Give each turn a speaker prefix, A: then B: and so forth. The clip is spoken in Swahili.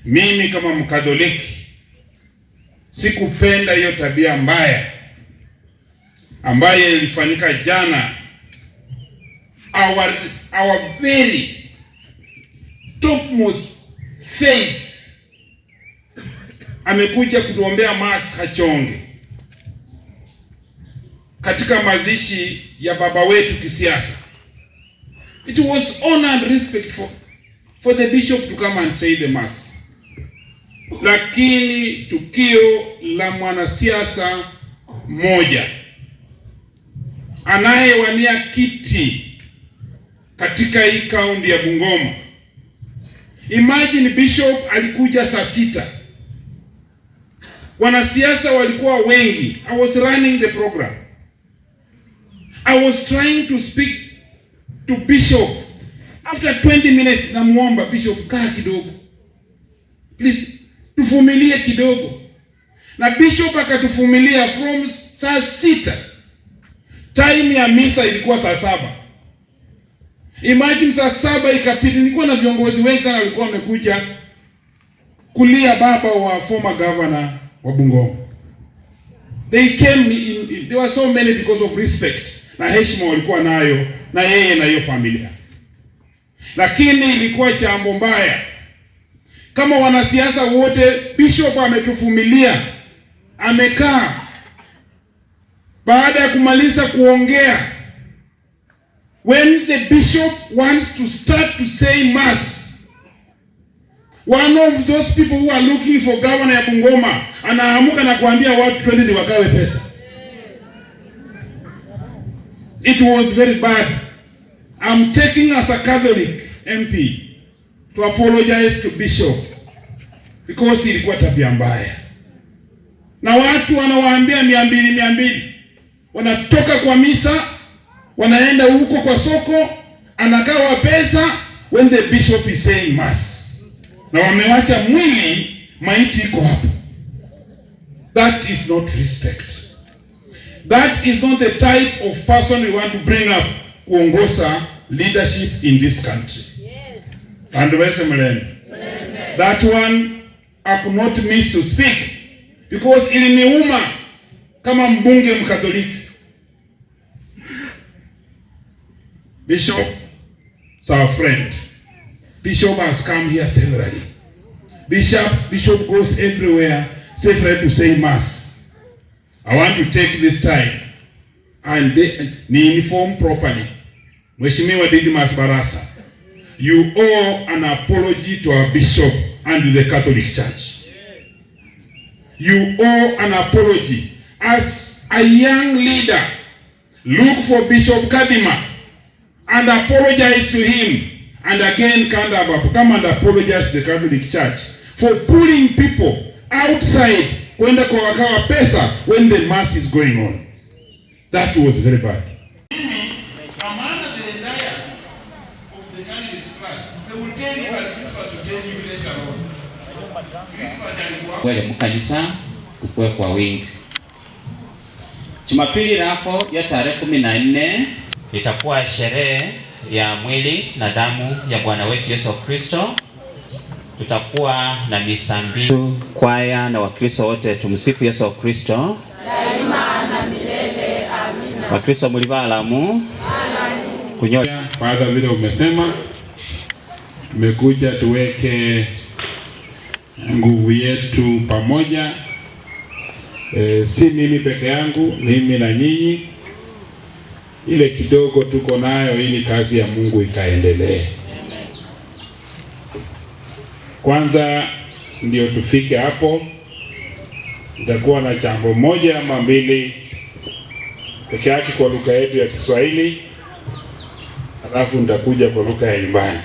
A: Mimi kama Mkatoliki sikupenda hiyo tabia mbaya ambaye ilifanyika jana. Our very topmost faith amekuja kutuombea mass Hachonge katika mazishi ya baba wetu kisiasa. It was honor and respect for the bishop to come and say the mass. Lakini tukio la mwanasiasa mmoja anayewania kiti katika hii kaunti ya Bungoma. Imagine bishop alikuja saa 6. Wanasiasa walikuwa wengi. I was running the program. I was trying to speak to bishop. After 20 minutes namuomba bishop, kaa kidogo. Please, tuvumilie kidogo. Na bishop akatuvumilia from saa 6. Time ya misa ilikuwa saa 7. Imagine saa 7 ikapita. Nilikuwa na viongozi wengi sana walikuwa wamekuja kulia baba wa former governor wa Bungoma. They came in, there were so many because of respect na heshima walikuwa nayo na yeye na hiyo familia. Lakini ilikuwa jambo mbaya. Kama wanasiasa wote, bishop ametuvumilia, amekaa. Baada ya kumaliza kuongea, when the bishop wants to start to say mass, one of those people who are looking for governor ya Bungoma anaamuka na kuambia watu twende wagawe pesa. It was very bad. I'm taking as a Catholic MP to apologize to bishop because ilikuwa tabia mbaya. Na watu wanawaambia 200 200. Wanatoka kwa misa, wanaenda huko kwa soko, anagawa pesa when the bishop is saying mass. Na wamewacha mwili, maiti iko hapo. That is not respect. That is not the type of person we want to bring up kuongoza leadership in this country.
B: Yes.
A: And wese mlembe. That one I could not miss to speak because iliniuma kama mbunge Mkatoliki. Bishop is our friend. Bishop has come here severally. Bishop goes everywhere severally to say mass. I want to take this time and ni inform properly. Mheshimiwa Didmus Barasa, you owe an apology to our bishop and to the Catholic Church. You owe an apology. As a young leader, look for Bishop Kadima and apologize to him. And again, come and apologize to the Catholic Church for pulling people outside kwenda kwa wakawa pesa when the mass is going on. That was very bad. Among the entire of the candidates class, they will tell you that Christmas will tell you later on. Christmas alikuwa
C: Kwele mukanisa kukue kwa wingi. Jumapili lako ya tarehe 14 itakuwa sherehe ya mwili na damu ya Bwana wetu Yesu Kristo. Tutakuwa na misa mbili, kwaya na Wakristo wote. Tumsifu Yesu Kristo
B: Daima na milele. Amina.
C: Wakristo mulibalamu kunyoa.
A: Father, vile umesema, tumekuja tuweke nguvu yetu pamoja. Si mimi peke yangu, mimi na nyinyi, ile kidogo tuko nayo ili kazi ya Mungu ikaendelee. Kwanza ndio tufike hapo, nitakuwa na jambo moja ama mbili peke yake kwa lugha yetu ya Kiswahili, alafu nitakuja kwa lugha ya nyumbani.